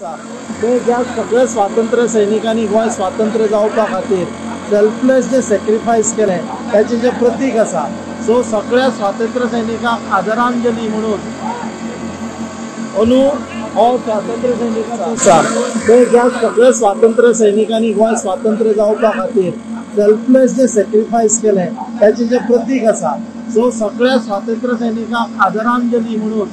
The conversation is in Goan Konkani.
ते ज्या सगळ्या स्वातंत्र्य सैनिकांनी गोंय स्वातंत्र्य जावपा खातीर सेल्फलेस जे सॅक्रिफायस केलें ताचें जें प्रतीक आसा. सो सगळ्या स्वातंत्र्य सैनिकांक आदरांजली म्हणून अंदू हो स्वातंत्र्य सैनिकांचो आसा. ते ज्या सगळ्या स्वातंत्र्य सैनिकांनी गोंय स्वातंत्र्य जावपा खातीर सेल्फलेस जे सॅक्रिफायस केलें ताचें जें प्रतीक आसा. सो सगळ्या स्वातंत्र्य सैनिकांक आदरांजली म्हणून